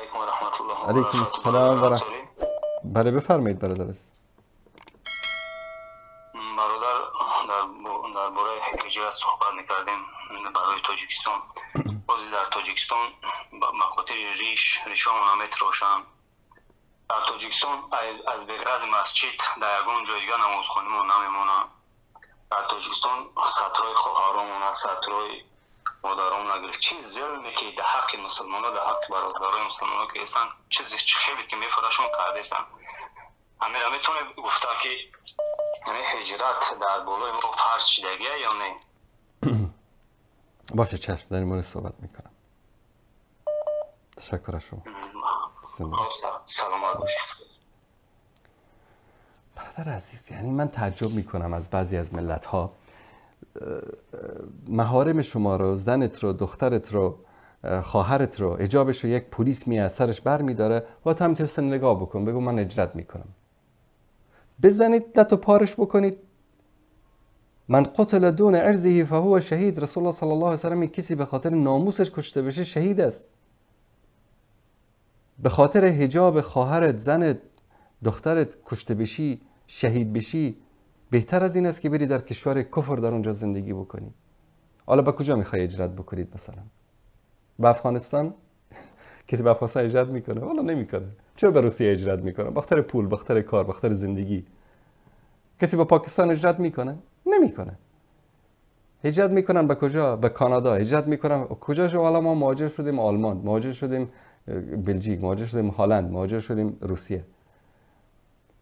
علیکم و رحمت الله. علیکم السلام و رحمت. بله بفرمایید برادر عزیز. برادر درباره هجرت صحبت می‌کردیم برای تاجیکستان. باز در تاجیکستان به خاطر ریشامون میتراشن. در تاجیکستان از بغرض مسجد در یگان جای دیگه نمازخانه‌مون نمیمونه. در تاجیکستان سطرهای خواهرامون، سطرهای مادرامون نگرفت. چه ظلمی که در حق مسلمان‌ها، در حق برادرای مسلمان‌ها که هستن، چیزی خیلی که میفراشون کرده هستن. امیر میتونه گفته که یعنی هجرت در بالای ما فرض شدگیه یا نه؟ باشه چشم، در این مورد صحبت میکنم. تشکر از شما. سلامت باشید. برادر عزیز، یعنی من تعجب میکنم از بعضی از ملت ها. محارم شما رو، زنت رو، دخترت رو، خواهرت رو، حجابش رو یک پلیس میاد سرش بر میداره و تو همینطور نگاه بکن، بگو من هجرت میکنم. بزنید لت و پارش بکنید. من قتل دون عرضه فهو شهید. رسول الله صلی الله علیه و سلم کسی به خاطر ناموسش کشته بشه شهید است. به خاطر حجاب خواهرت، زنت، دخترت کشته بشی، شهید بشی، بهتر از این است که بری در کشور کفر در اونجا زندگی بکنی. حالا به کجا میخوای هجرت بکنید؟ مثلا به افغانستان؟ کسی به افغانستان هجرت میکنه؟ والا نمیکنه. چرا به روسیه هجرت میکنه؟ به خاطر پول، به خاطر کار، به خاطر زندگی. کسی به پاکستان هجرت میکنه؟ نمیکنه. هجرت میکنن به کجا؟ به کانادا هجرت میکنن. کجا شو؟ حالا ما مهاجر شدیم آلمان، مهاجر شدیم بلژیک، مهاجر شدیم هلند، مهاجر شدیم روسیه.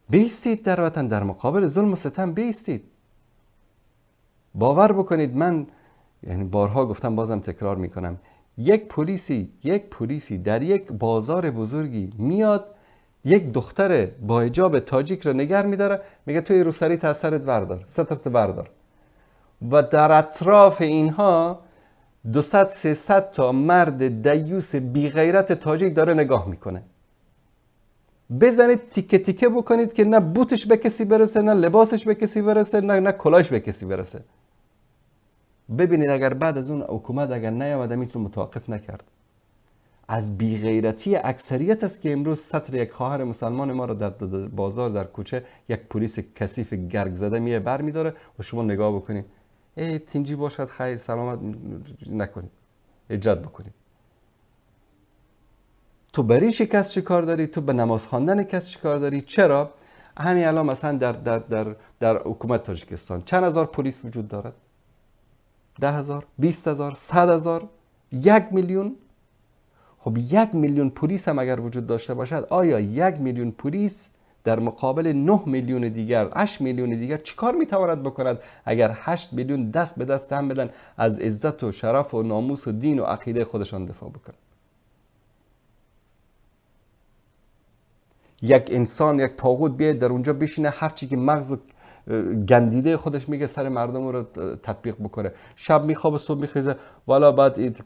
بیستید در وطن، در مقابل ظلم و ستم بیستید. باور بکنید، من یعنی بارها گفتم، بازم تکرار میکنم، یک پلیسی در یک بازار بزرگی میاد یک دختر با حجاب تاجیک رو نگر میداره، میگه توی روسری تا سرت بردار، سترت بردار. و در اطراف اینها 200-300 تا مرد دیوس بی غیرت تاجیک داره نگاه میکنه. بزنید تیکه تیکه بکنید که نه بوتش به کسی برسه، نه لباسش به کسی برسه، نه کلاش به کسی برسه. ببینید اگر بعد از اون حکومت اگر نیامده میتونه متوقف نکرد. از بیغیرتی اکثریت است که امروز سطر یک خواهر مسلمان ما را در بازار، در کوچه، یک پلیس کثیف گرگ زده میه بر میداره و شما نگاه بکنید، ای تینجی باشد خیر سلامت نکنید، هجرت بکنید. تو بریش کس چه کار داری؟ تو به نماز خواندن کس چه کار داری؟ چرا؟ همین الان مثلا در در در در حکومت تاجیکستان چند هزار پلیس وجود دارد؟ 10,000، 20,000، 100,000، 1 میلیون. خب 1 میلیون پلیس هم اگر وجود داشته باشد، آیا 1 میلیون پلیس در مقابل 9 میلیون دیگر، 8 میلیون دیگر چیکار میتواند بکند اگر 8 میلیون دست به دست هم بدن از عزت و شرف و ناموس و دین و عقیده خودشان دفاع بکنند؟ یک انسان، یک طاغوت بیاید در اونجا بشینه، هرچی که مغز گندیده خودش میگه سر مردم رو تطبیق بکنه. شب میخوابه، صبح میخیزه، والا بعد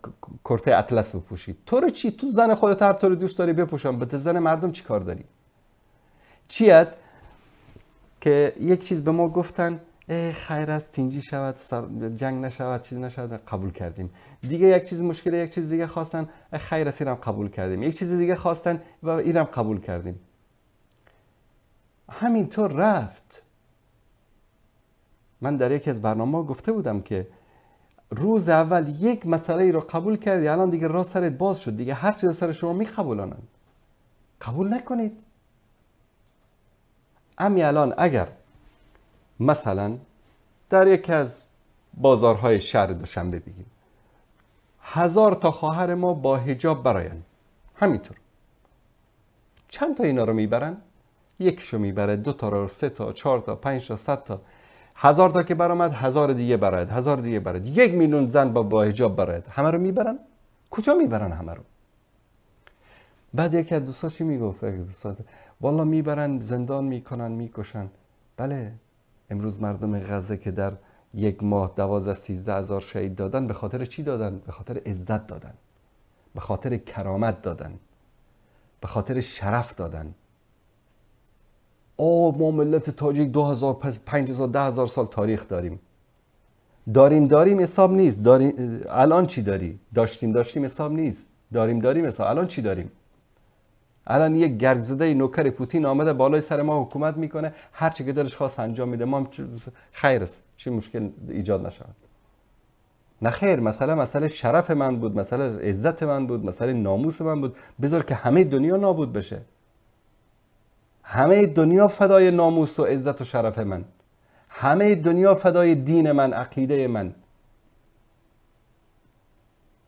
کرته اطلس بپوشی. تو رو چی؟ تو زن خودت هر طور دوست داری بپوشم، به زن مردم چی کار داری؟ چی است که یک چیز به ما گفتن، ای خیر است، تینجی شود، جنگ نشود، چیز نشود، قبول کردیم. دیگه یک چیز مشکل، یک چیز دیگه خواستن، خیر است، اینم قبول کردیم. یک چیز دیگه خواستن و اینم قبول کردیم. همینطور رفت. من در یکی از برنامه گفته بودم که روز اول یک مسئله رو قبول کردی، الان دیگه راه سرت باز شد، دیگه هر چیز سر شما میقبولانند. قبول نکنید. امی الان اگر مثلا در یکی از بازارهای شهر دوشنبه بگیم 1000 تا خواهر ما با حجاب براین، همینطور چند تا اینا رو میبرن؟ یکیشو میبره، 2 تا رو، 3 تا، 4 تا، 5 تا، 100 تا، 1000 تا که برآمد، 1000 دیگه براید، 1000 دیگه براید، 1 میلیون زن با حجاب براید. همه رو میبرن؟ کجا میبرن همه رو؟ بعد یکی از دوستاش میگفت، والا میبرن زندان میکنن، میکشن. بله، امروز مردم غزه که در یک ماه 12-13 هزار شهید دادن، به خاطر چی دادن؟ به خاطر عزت دادن، به خاطر کرامت دادن، به خاطر شرف دادن. او ما ملت تاجیک 2000، 5000، 10000 سال تاریخ داریم. داریم حساب نیست. داریم الان چی داری؟ داشتیم حساب نیست. داریم حساب. الان چی داریم؟ الان یک گرگ زده نوکر پوتین آمده بالای سر ما حکومت میکنه، هر چی که دلش خواست انجام میده، ما هم خیر است، چه مشکل ایجاد نشود. نه خیر، مسئله شرف من بود، مسئله عزت من بود، مسئله ناموس من بود. بذار که همه دنیا نابود بشه، همه دنیا فدای ناموس و عزت و شرف من، همه دنیا فدای دین من، عقیده من.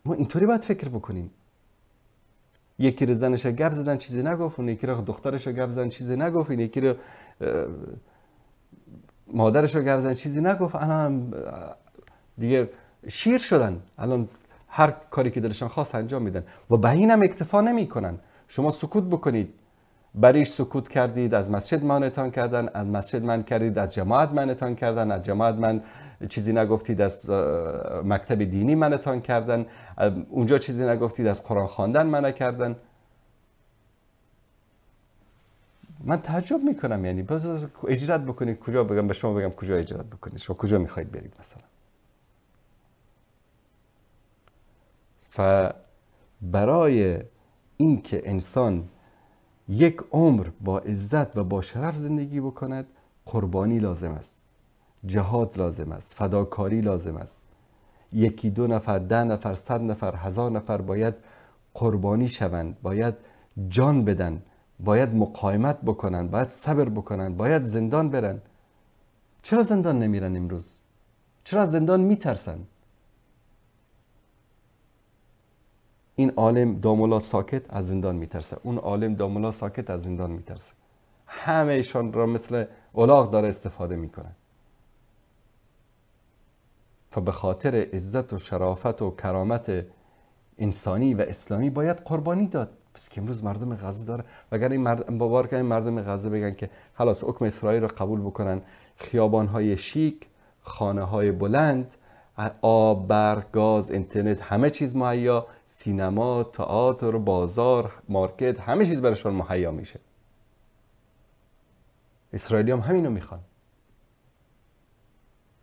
ما اینطوری باید فکر بکنیم. یکی رو زنش گپ زدن چیزی نگفت، اون یکی رو دخترش گپ زدن چیزی نگفت، این یکی رو مادرش رو گپ زدن چیزی نگفت. الان دیگه شیر شدن، الان هر کاری که دلشان خواست انجام میدن و به اینم اکتفا نمیکنن. شما سکوت بکنید، بریش سکوت کردید، از مسجد منعتان کردن، از مسجد من کردید، از جماعت منعتان کردن، از جماعت من چیزی نگفتید، از مکتب دینی منعتان کردن، اونجا چیزی نگفتید، از قرآن خواندن منع کردن. من تعجب میکنم، یعنی باز اجرت بکنید، کجا بگم به شما بگم کجا اجرت بکنید، شما کجا میخواید برید مثلا؟ فبرای اینکه انسان یک عمر با عزت و با شرف زندگی بکند، قربانی لازم است، جهاد لازم است، فداکاری لازم است. یکی دو نفر، 10 نفر، 100 نفر، 1000 نفر باید قربانی شوند، باید جان بدن، باید مقاومت بکنن، باید صبر بکنن، باید زندان برن. چرا زندان نمیرن امروز؟ چرا زندان میترسن؟ این عالم دامولا ساکت از زندان میترسه، اون عالم دامولا ساکت از زندان میترسه. همه ایشان را مثل الاغ داره استفاده میکنه. فبه خاطر عزت و شرافت و کرامت انسانی و اسلامی باید قربانی داد. پس که امروز مردم غزه داره، وگر این باور کنین مردم غزه بگن که خلاص حکم اسرائیل را قبول بکنن، خیابان‌های شیک، خانه‌های بلند، آب، برق، گاز، اینترنت، همه چیز مهیا، سینما، تئاتر، بازار، مارکت، همه چیز برشان مهیا میشه. اسرائیلی هم همینو میخوان.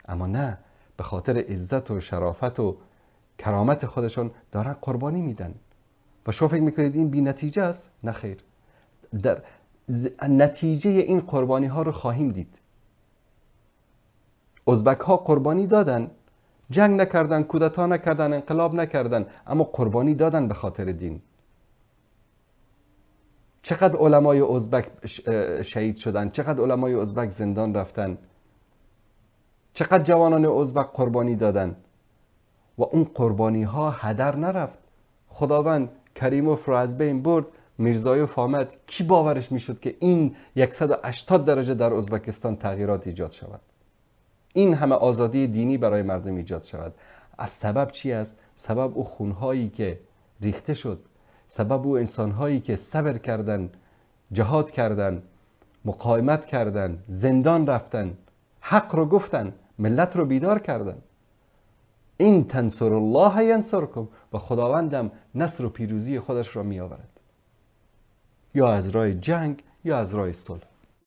اما نه، به خاطر عزت و شرافت و کرامت خودشان دارن قربانی میدن. و شما فکر میکنید این بی نتیجه است؟ نه خیر، در نتیجه این قربانی ها رو خواهیم دید. ازبک ها قربانی دادن، جنگ نکردن، کودتا نکردن، انقلاب نکردن، اما قربانی دادن به خاطر دین. چقدر علمای ازبک شهید شدن، چقدر علمای ازبک زندان رفتن، چقدر جوانان ازبک قربانی دادن و اون قربانی ها هدر نرفت. خداوند کریموف را از بین برد، میرزایوف آمد. کی باورش میشد که این 180 درجه در ازبکستان تغییرات ایجاد شود، این همه آزادی دینی برای مردم ایجاد شود؟ از سبب چی است؟ سبب او خونهایی که ریخته شد، سبب او انسانهایی که صبر کردن، جهاد کردن، مقاومت کردن، زندان رفتن، حق رو گفتن، ملت رو بیدار کردن. این تنصر الله ینصرکم، و خداوندم نصر و پیروزی خودش را می آورد، یا از راه جنگ یا از راه صلح.